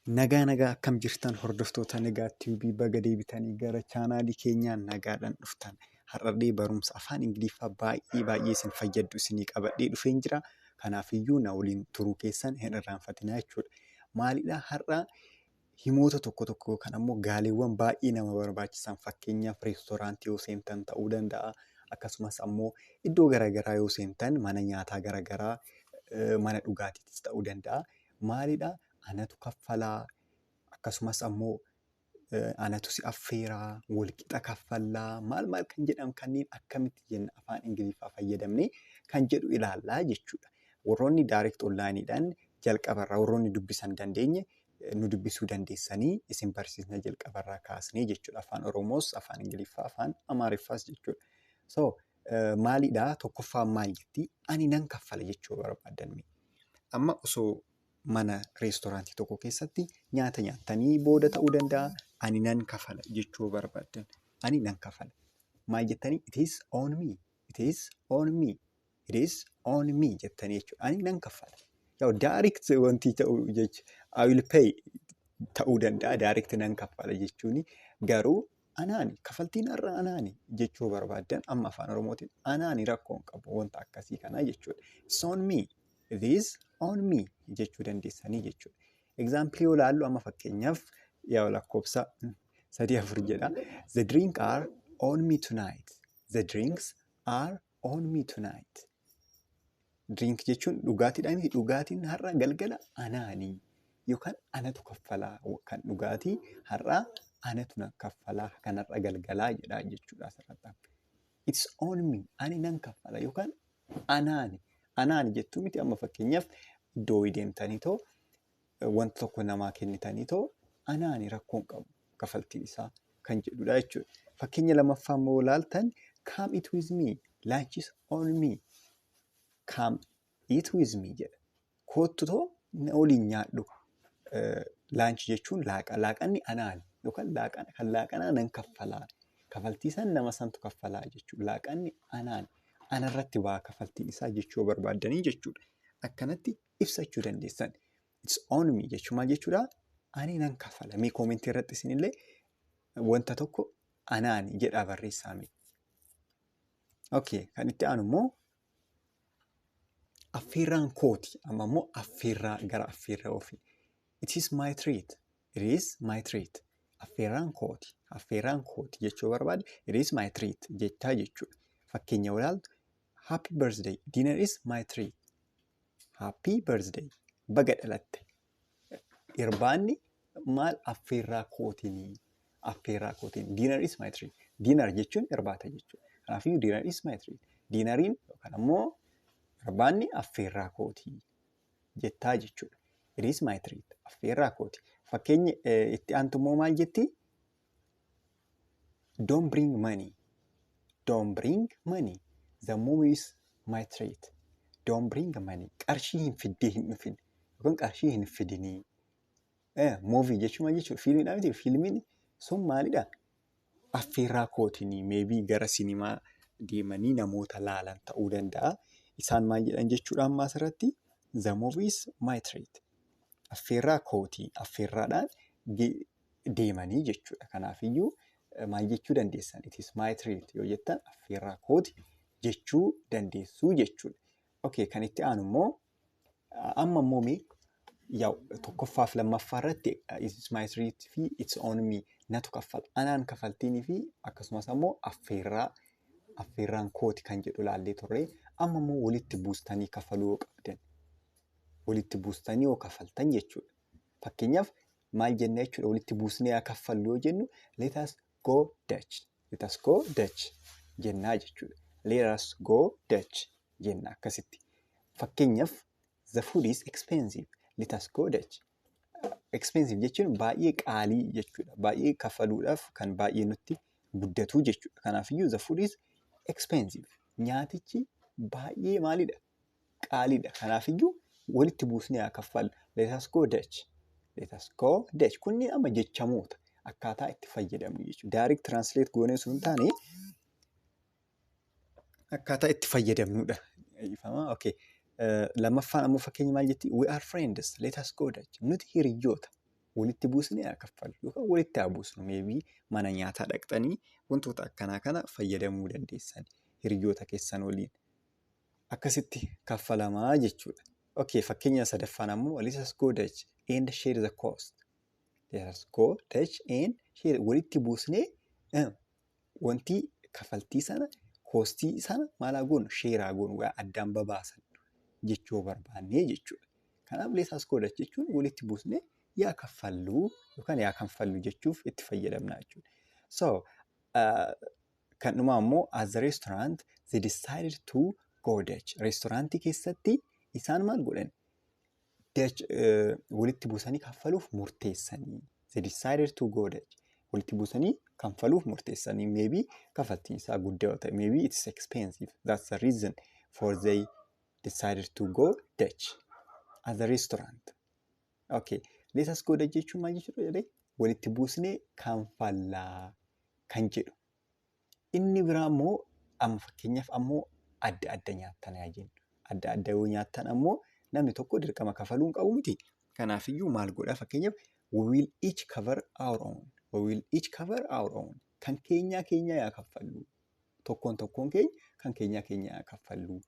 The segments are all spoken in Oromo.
Nagaa nagaa, akkam jirtan hordoftoota Nagaa Tube? Baga deebitanii gara chaanaalii keenyaa nagaadhaan dhuftan. Har'allee barumsa afaan Ingiliffaa baay'ee baay'ee isin fayyaddu isinii qabadhee dhufeen jira. Kanaafiyyuu na waliin turuu keessan hin irraanfatinaa jechuudha. Maalidhaa, har'a himoota tokko tokko yookaan ammoo gaaleewwan baay'ee nama barbaachisan, fakkeenyaaf reestooraantii yoo seentan ta'uu danda'a. Akkasumas ammoo iddoo garaagaraa yoo seentan, mana nyaataa garaagaraa, mana dhugaatiitis ta'uu danda'a. Maalidhaa, anatu kaffalaa, akkasumas ammoo anatu si affeeraa, walqixa kaffallaa, maal maal kan jedhamu kanneen akkamitti jenna afaan Ingiliffaa fayyadamnee kan jedhu ilaallaa jechuudha. Warroonni direct onlineidhaan jalqabarraa warroonni dubbisan dandeenye nu dubbisuu dandeessanii, isin barsiisna jalqabarraa kaasnee jechuudha. Afaan Oromoos, afaan Ingiliffaa, afaan Amaariffaas jechuudha. So maalidhaa, tokkoffaan maal jetti? Ani nan kaffala jechuu barbaadan. Amma osoo mana reestooraantii tokko keessatti nyaata nyaattanii booda ta'uu danda'a. Ani nan kafala jechuu barbaaddan. Ani nan kafala. Maal jettanii? It is on me. It is on me. It is on me jettanii jechuudha. Ani nan kaffala. Yaa'u direct wanti ta'u jecha I will pay ta'uu danda'a. Direct nan kaffala jechuuni, garuu anaani kafaltiin har'a anaani jechuu barbaaddan, amma afaan Oromootiin anaani rakkoo hin qabu wanta akkasii kanaa jechuudha. It's on me. It is on me jechuu dandeessanii jechuudha. Example yoo ilaallu, amma fakkeenyaaf yaa lakkoofsa sadii afur jedha. The drink are on me tonight. The drinks are on me tonight. Drink jechuun dhugaatiidha miti? Dhugaatiin har'a galgala anaani yookaan anatu kaffalaa, kan dhugaatii har'a anatu na kaffalaa kan har'a galgalaa jedha jechuudha asirratti. It's on me, ani nan kaffala yookaan anaani. Anaani jettuu miti? Amma fakkeenyaaf iddoo deemtanii too wanta tokko namaa kennitanii too, anaani rakkoon qabu kafaltiin isaa kan jedhudha jechuudha. Fakkeenya lammaffaa immoo ilaaltan, come eat with me, lunch is on me. Come eat with me jedha. Kottu too na waliin nyaadhu. Lunch jechuun laaqa. Laaqanni anaani yookaan laaqana kan laaqanaa nan kaffalaa. Kafaltii san nama santu kaffalaa jechuudha. Laaqanni anaani. Anarratti waa kafaltiin isaa jechuu barbaaddanii jechuudha. Akkanatti ibsachuu dandeessan. It's on me jechuun maal jechuudha? Ani nan kaffala. Mee koomentii irratti isinillee wanta tokko anaani jedhaa barreessaa mee. Okay, kan itti aanu immoo affeerraan kooti. Amma immoo affeerraa, gara affeerraa ofii. It is my treat. It is my treat. Affeerraan kooti. Affeerraan kooti jechuu barbaade, it is my treat jechaa jechuudha. Fakkeenya ilaaltu, happy birthday. Dinner is my treat. Happy birthday. Baga dhalatte. Irbaanni maal, affeerraa kootinii. Affeerraa kootiin. Dinner is my treat. Dinner jechuun irbaata jechuudha. Kanaafiyyuu dinner is my treat. Dinneriin yookaan ammoo irbaanni affeerraa kootii jettaa jechuudha. It is my treat. Affeerraa kooti. Fakkeenyi itti aantu immoo maal jetti? Don't bring money. Don't bring money. The movie is my treat. Don't bring money. Qarshii hin fiddee hin dhufin. Yookaan qarshii hin fidinii. Movie jechuun maal jechuudha? Fiilmiidha miti? Fiilmiin sun maalidha? Affeerraa kootinii, maybe gara sinimaa deemanii namoota laalan ta'uu danda'a. Isaan maal jedhan jechuudha amma asirratti? The movie is my treat. Affeerraa kootii, affeerraadhaan deemanii jechuudha. Kanaafiyyuu maal jechuu dandeessan? It is my treat yoo jettan, affeerraa kooti jechuu dandeessuu jechuudha. Okay, kan itti aanu immoo, amma immoo mee yaa tokkoffaaf lammaffaa irratti it is my treat fi it's on me, natu kaffala, anaan kafaltiinii fi akkasumas ammoo affeerraan kooti kan jedhu ilaallee turre. Amma immoo walitti buustanii kafaluu yoo qabdan, walitti buustanii yoo kafaltan jechuudha. Fakkeenyaaf maal jenna jechuudha? Walitti buusnee haa kaffallu yoo jennu, let us go Dutch. Let us go Dutch jennaa jechuudha. Let us go Dutch jenna akkasitti. Fakkeenyaaf, the food is expensive. Let us go Dutch. Expensive jechuun baay'ee qaalii jechuudha. Baay'ee kaffaluudhaaf kan baay'ee nutti guddatu jechuudha. Kanaafiyyuu the food is expensive. Nyaatichi baay'ee maalidha? Qaaliidha. Kanaafiyyuu walitti buusnee haa kaffallu. Let us go Dutch. Let us go Dutch. Kunniin amma jechamoota akkaataa itti fayyadamnu jechuudha. Direct translate goonee osoo hin taane akkaataa itti fayyadamnudha. Ifama. Okay. Lammaffaan ammoo fakkeenya maal jetti? We are friends. Let us go Dutch. Nuti hiriyyoota. Walitti buusnee haa kaffallu yookaan walitti haa buusnu. Maybe mana nyaataa dhaqxanii wantoota akkanaa kana fayyadamuu dandeessan hiriyoota keessan waliin. Akkasitti kaffalamaa jechuudha. Okay, fakkeenya sadaffaan ammoo, let us go Dutch and share the cost. Let us go Dutch and share, walitti buusnee wanti kafaltii sana, costii sana maal haa goonu, share haa goonu, addaan babaasan jechuu barbaannee jechuudha. Kanaaf let us go Dutch jechuun walitti buusnee yaa kaffalluu yookaan yaa kanfallu jechuuf itti fayyadamna jechuudha. So kan dhumaa immoo, at the restaurant they decided to go Dutch. Restaurantii keessatti isaan maal godhan? Dutch, walitti buusanii kaffaluuf murteessanii. They decided to go Dutch. Walitti buusanii kanfaluuf murteessanii. Maybe kaffaltiin isaa guddaa yoo ta'e, maybe it's expensive. That's the reason for they decided to go Dutch at the restaurant. Okay. Let us go Dutch jechuun maal jechuudha jedhee, walitti buusnee kanfallaa kan jedhu. Inni biraa immoo, amma fakkeenyaaf ammoo adda adda nyaattan haa jennu. Adda adda yoo nyaattan ammoo namni tokko dirqama kafaluu hin qabu miti. Kanaafiyyuu maal godhaa? Fakkeenyaaf, we will each cover our own. We will each cover our own. Kan keenyaa keenya yaa kaffallu. Tokkoon tokkoon keenya kan keenyaa keenya yaa kaffallu.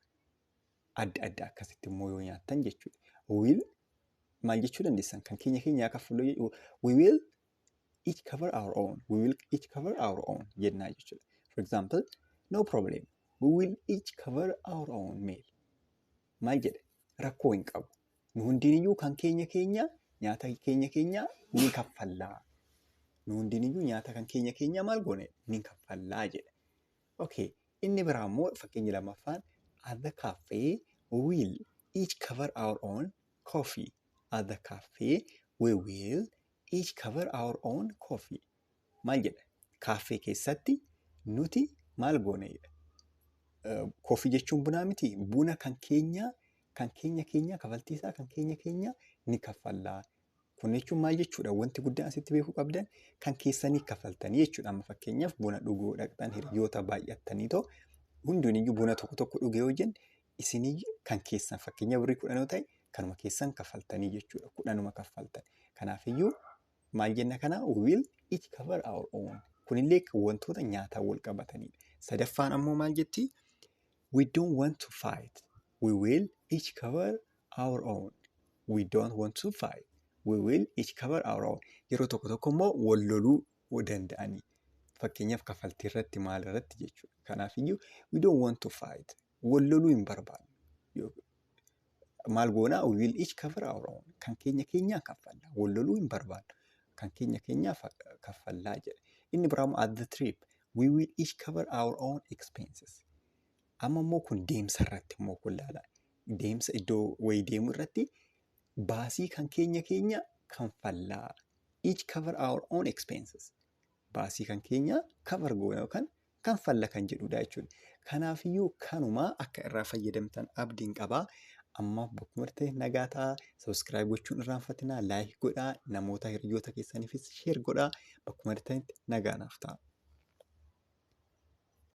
Adda adda akkasitti immoo yoo nyaattan jechuudha. We will maal jechuu dandeessan? Kan keenya keenya yaa kaffallu. We will each cover our own. We will each cover our own jennaa jechuudha. For example, no problem. We will each cover our own meal. Maal jedhe? Rakkoo hin qabu. Nu hundiniyyuu kan keenya keenya, nyaata keenya keenya ni kaffallaa. Nu hundiniyyuu nyaata kan keenya keenya maal goone, ni kaffallaa jedhe. Okay. Inni biraa immoo fakkeenyi lammaffaan, at the cafe we will each cover our own coffee. At the cafe we will each cover our own coffee. Maal jedha? Kaaffee keessatti nuti maal goone jedha? Coffee jechuun bunaa miti. Buna kan keenya keenya, kafaltii isaa kan keenya keenya ni kaffallaa. Kun jechuun maal jechuudha? Wanti guddaan asitti beekuu qabdan kan keessanii kaffaltanii jechuudha. Amma fakkeenyaaf buna dhuguu dhaqxan, hiriyoota baay'attanii too hundiniyyuu buna tokko tokko dhuge yoo jenne, isinii kan keessan fakkeenya birrii 10 yoo ta'e, kanuma keessan kaffaltanii jechuudha. 10uma kaffaltan. Kanaafiyyuu maal jenna kana? We will each cover our own. Kunillee wantoota nyaataan wal qabatanidha. Sadaffaan ammoo maal jetti? We don't want to fight. We will each cover our own. We don't want to fight. We will each cover our own. Yeroo tokko tokko immoo wal loluu danda'anii. Fakkeenyaaf kaffaltii irratti, maal irratti jechuudha. Kanaafiyyuu we don't want to fight. Wal loluu hin barbaannu. Maal goonaa? We will each cover our own. Kan keenya keenyaa kaffalla. Wal loluu hin barbaannu. Kan keenya keenyaa kaffallaa jedha. Inni biraa immoo, at the trip we will each cover our own expenses. Amma immoo kun deemsa irratti immoo kun ilaala. Deemsa iddoo wayii deemuu irratti baasii kan keenya keenya kanfallaa. Each cover our own expenses. Baasii kan keenya cover goona yookaan kanfalla kan jedhudha jechuudha. Kanaafiyyuu kanumaa akka irraa fayyadamtan abdiin qabaa. Amma bakkuma ta'e nagaa ta'aa. Subscribe gochuun irraanfatinaa. Like godhaa. Namoota hiriyoota keessaniifis share godhaa. Bakkuma ta'etti nagaa naaf ta'a.